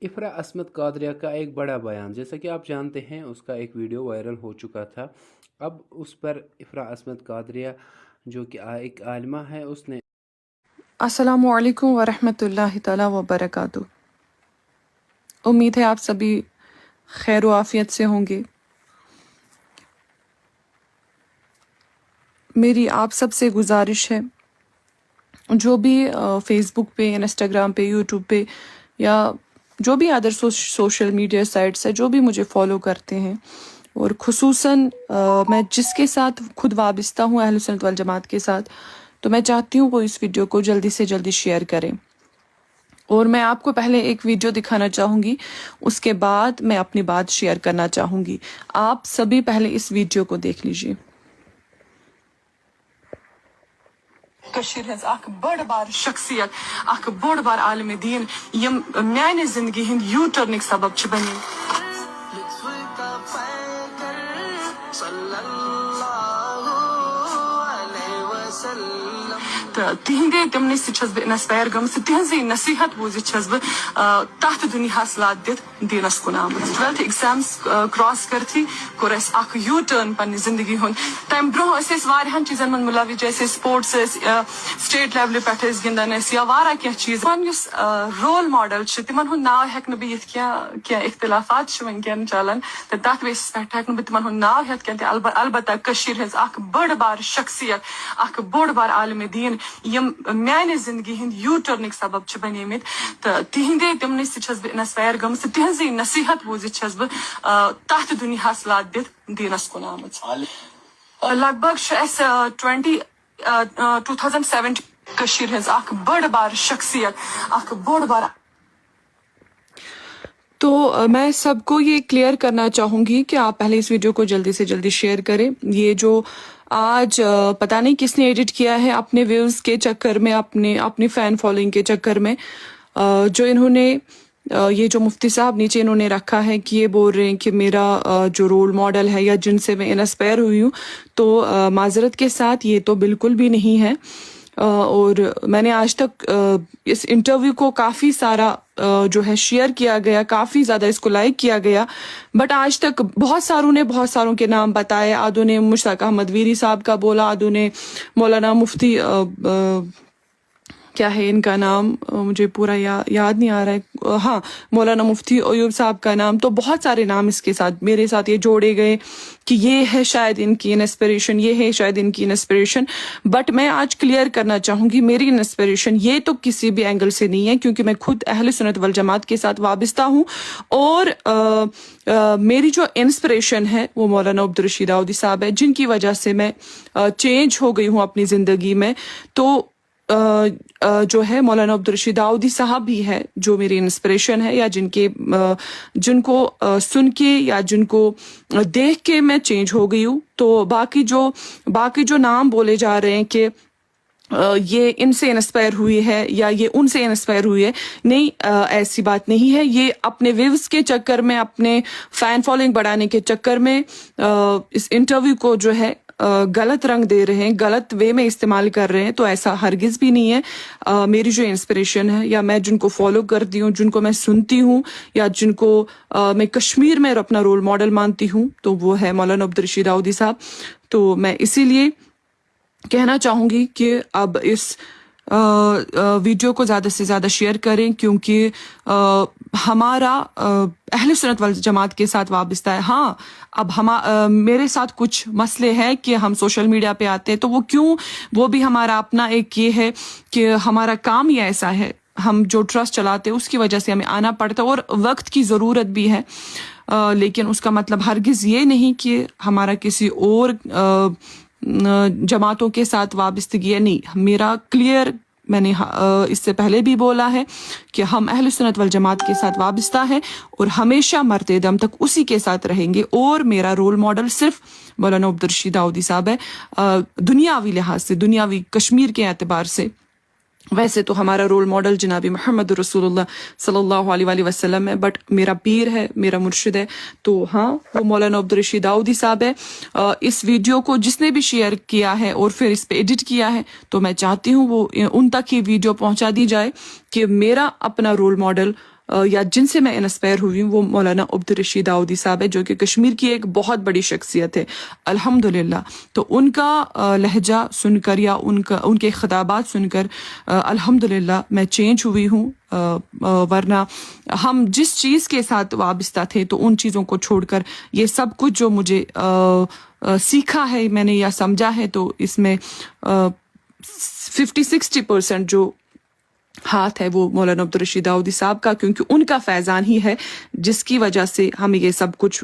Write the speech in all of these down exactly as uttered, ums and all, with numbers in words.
افرا عصمت قادریہ کا ایک بڑا بیان، جیسا کہ آپ جانتے ہیں، اس کا ایک ویڈیو وائرل ہو چکا تھا۔ اب اس پر افرا عصمت قادریہ، جو کہ آ- ایک عالمہ ہے، اس نے السلام علیکم ورحمۃ اللہ تعالیٰ وبرکاتہ۔ امید ہے آپ سبھی خیر و عافیت سے ہوں گے۔ میری آپ سب سے گزارش ہے، جو بھی فیس بک پہ، انسٹاگرام پہ، یوٹیوب پہ، یا جو بھی ادر سوشل میڈیا سائٹس ہے، جو بھی مجھے فالو کرتے ہیں، اور خصوصاً میں جس کے ساتھ خود وابستہ ہوں، اہل سنت والجماعت کے ساتھ، تو میں چاہتی ہوں وہ اس ویڈیو کو جلدی سے جلدی شیئر کریں۔ اور میں آپ کو پہلے ایک ویڈیو دکھانا چاہوں گی، اس کے بعد میں اپنی بات شیئر کرنا چاہوں گی۔ آپ سبھی پہلے اس ویڈیو کو دیکھ لیجیے۔ کشیر ہنز اخ بڑ بار شخصیت، اخ بڑ بار عالم دین، یم میانہ زندگی ہند یو ٹرنک سبب چھ بنی۔ تہٕ تِہِنٛدے تِمنٕے سۭتۍ چھَس بہٕ اِنَسپایَر گٔمٕژ تہٕ تِہِنٛزٕے نصیٖحت بوٗزِتھ چھَس بہٕ، آ، تَتھ دُنیاہَس لَتھ دِتھ دیٖنَس کُن آمٕژ۔ ٹُوٮ۪لتھ ایٚگزامٕز، آ، کرٛاس کٔرتھٕے کوٚر اَسہِ اَکھ یوٗ ٹٲرٕن پنٛنہِ زِندگی ہُنٛد۔ تَمہِ برٛونٛہہ ٲسۍ أسۍ واریاہَن چیٖزَن منٛز مُلوِث، جیسے سپوٹس ٲسۍ، آ، سٹیٹ لیولہِ پٮ۪ٹھ ٲسۍ گِنٛدان ٲسۍ یا واریاہ کینٛہہ چیٖز۔ پَنُن یُس، آ، رول ماڈل چھِ، تِمَن ہُنٛد ناو ہٮ۪کہٕ نہٕ بہٕ یِتھ کینٛہہ، کینٛہہ اختلافات چھِ وٕنکٮ۪ن چَلان۔ تہٕ تَتھ بیسَس پٮ۪ٹھ ہٮ۪کہٕ نہٕ بہٕ تِمَن ہُنٛد ناو ہٮ۪تھ کینٛہہ، تہِ الب-، البتہ کٔشیٖرِ ہٕنٛز اَکھ بٔڑ بار شخصیت، اَکھ بوٚڑ بار عالمِ دیٖن، یِم میٛانہِ زِندگی ہِنٛدۍ یوٗ ٹٔرنٕکۍ سبب چھِ بَنیمٕتۍ۔ تہٕ تِہِنٛدے، تِمنٕے سۭتۍ چھَس بہٕ اِنَسپایَر گٔمٕژ تہٕ تِہٕنٛزٕے نصیٖحت بوٗزِتھ چھَس بہٕ، آ، تَتھ دُنیاہَس لَتھ دِتھ دیٖنَس کُن آمٕژ۔ آ، لگ بگ چھُ اَسہِ، آ، ٹُوَنٹی، آ، آ، ٹوٗ تھاوزنٛڈ سیوَنٹی کٔشیٖرِ ہٕنٛز اَکھ بٔڑ بار شخصیت، اَکھ بوٚڑ بار تو، آ، میں سب کو یہ کلیئر کرنا چاہوں گی کہ آپ پہلے اس ویڈیو کو جلدی سے جلدی شیئر کریں۔ یہ جو آج، آ، پتہ نہیں کس نے ایڈٹ کیا ہے، اپنے ویوز کے چکر میں، اپنے، اپنی فین فالوئنگ کے چکر میں، آ، جو انہوں نے، آ، یہ جو مفتی صاحب نیچے انہوں نے رکھا ہے کہ یہ بول رہے ہیں کہ میرا، آ، جو رول ماڈل ہے یا جن سے میں انسپائر ہوئی ہوں، تو، آ، معذرت کے ساتھ یہ تو بالکل بھی نہیں ہے۔ آ، اور میں نے آج تک، آ، اس انٹرویو کو کافی سارا، آ، جو ہے شیئر کیا گیا، کافی زیادہ اس کو لائک کیا گیا، بٹ آج تک بہت ساروں نے بہت ساروں کے نام بتائے۔ آدھوں نے مشتاق احمد ویری صاحب کا بولا، آدھوں نے مولانا مفتی، آ، آ، کیا ہے ان کا نام، آ، مجھے پورا یا-، یاد نہیں آ رہا ہے۔ آ، ہاں، مولانا مفتی ایوب صاحب کا نام۔ تو بہت سارے نام اس کے ساتھ، میرے ساتھ یہ جوڑے گئے کہ یہ ہے شاید ان کی انسپریشن، یہ ہے شاید ان کی انسپریشن۔ بٹ میں آج کلیئر کرنا چاہوں گی، میری انسپریشن یہ تو کسی بھی اینگل سے نہیں ہے، کیونکہ میں خود اہل سنت والجماعت کے ساتھ وابستہ ہوں۔ اور، آ، آ، میری جو انسپریشن ہے، وہ مولانا عبدالرشید داؤدی صاحب ہے، جن کی وجہ سے میں، آ، چینج ہو گئی ہوں اپنی زندگی میں۔ تو، آ، آ، جو ہے، مولانا عبدالرشید داؤدی صاحب ہی ہے جو میری انسپریشن ہے، یا جن کے، آ، جن کو، آ، سن کے یا جن کو، آ، دیکھ کے میں چینج ہو گئی ہوں۔ تو باقی جو، باقی جو نام بولے جا رہے ہیں کہ، آ، یہ ان سے انسپائر ہوئی ہے یا یہ ان سے انسپائر ہوئی ہے، نہیں، آ، ایسی بات نہیں ہے۔ یہ اپنے ویوز کے چکر میں، اپنے فین فالوئنگ بڑھانے کے چکر میں، آ، اس انٹرویو کو جو ہے، آ، غلط رنگ دے رہے ہیں، غلط وے میں استعمال کر رہے ہیں، تو ایسا ہرگز بھی نہیں ہے۔ آ، میری جو انسپریشن ہے یا میں جن کو فالو کرتی ہوں، جن کو میں سنتی ہوں یا جن کو، آ، میں کشمیر میں اپنا رول ماڈل مانتی ہوں، تو وہ ہے مولانا عبدالرشید داؤدی صاحب۔ تو میں اسی لیے کہنا چاہوں گی کہ اب اس، آ، آ، ویڈیو کو زیادہ سے زیادہ شیئر کریں، کیونکہ، آ، ہمارا، آ، اہل سنت والجماعت کے ساتھ وابستہ ہے۔ ہاں، اب ہما-، آ، میرے ساتھ کچھ مسئلے ہیں کہ ہم سوشل میڈیا پہ آتے ہیں، تو وہ کیوں، وہ بھی ہمارا اپنا ایک یہ ہے کہ ہمارا کام ہی ایسا ہے، ہم جو ٹرسٹ چلاتے ہیں، اس کی وجہ سے ہمیں آنا پڑتا ہے اور وقت کی ضرورت بھی ہے۔ آ، لیکن اس کا مطلب ہرگز یہ نہیں کہ ہمارا کسی اور، آ، آ، جماعتوں کے ساتھ وابستگی ہے، نہیں۔ میرا کلیئر، میں نے، آ، اس سے پہلے بھی بولا ہے کہ ہم اہل سنت والجماعت کے ساتھ وابستہ ہیں اور ہمیشہ مرتے دم تک اسی کے ساتھ رہیں گے۔ اور میرا رول ماڈل صرف مولانا عبدالرشید داؤدی صاحب ہے، آ، دنیاوی لحاظ سے، دنیاوی کشمیر کے اعتبار سے۔ ویسے تو ہمارا رول ماڈل جناب محمد رسول اللہ صلی اللہ علیہ وآلہ وسلم ہے، بٹ میرا پیر ہے، میرا مرشد ہے۔ تو ہاں، وہ مولانا عبدالرشید داؤدی صاحب ہے۔ آ، اس ویڈیو کو جس نے بھی شیئر کیا ہے اور پھر اس پہ ایڈٹ کیا ہے، تو میں چاہتی ہوں وہ ان تک یہ ویڈیو پہنچا دی جائے کہ میرا اپنا رول ماڈل یا جن سے میں انسپائر ہوئی ہوں، وہ مولانا عبدالرشید داؤدی صاحب ہے، جو کہ کشمیر کی ایک بہت بڑی شخصیت ہے الحمدللہ۔ تو ان کا لہجہ سن کر یا ان کا ان کے خطابات سن کر الحمدللہ میں چینج ہوئی ہوں۔ ورنہ ہم جس چیز کے ساتھ وابستہ تھے تو ان چیزوں کو چھوڑ کر یہ سب کچھ جو مجھے سیکھا ہے میں نے یا سمجھا ہے، تو اس میں ففٹی سکسٹی پرسینٹ جو ہاتھ ہے وہ مولانا عبدالرشید داؤدی صاحب کا، کیونکہ ان کا فیضان ہی ہے جس کی وجہ سے ہمیں یہ سب کچھ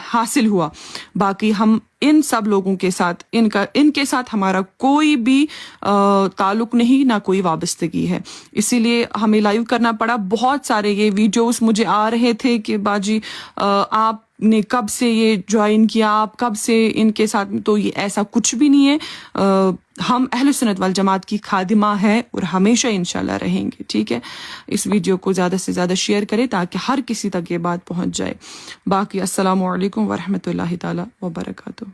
حاصل ہوا۔ باقی ہم ان سب لوگوں کے ساتھ ان کا ان کے ساتھ ہمارا کوئی بھی تعلق نہیں، نہ کوئی وابستگی ہے، اسی لیے ہمیں لائیو کرنا پڑا۔ بہت سارے یہ ویڈیوز مجھے آ رہے تھے کہ باجی آپ نے کب سے یہ جوائن کیا، آپ کب سے ان کے ساتھ، تو یہ ایسا کچھ بھی نہیں ہے۔ ہم اہل سنت والجماعت کی خادمہ ہیں اور ہمیشہ انشاءاللہ رہیں گے، ٹھیک ہے؟ اس ویڈیو کو زیادہ سے زیادہ شیئر کریں تاکہ ہر کسی تک یہ بات پہنچ جائے۔ باقی السلام علیکم ورحمۃ اللہ تعالیٰ وبرکاتہ۔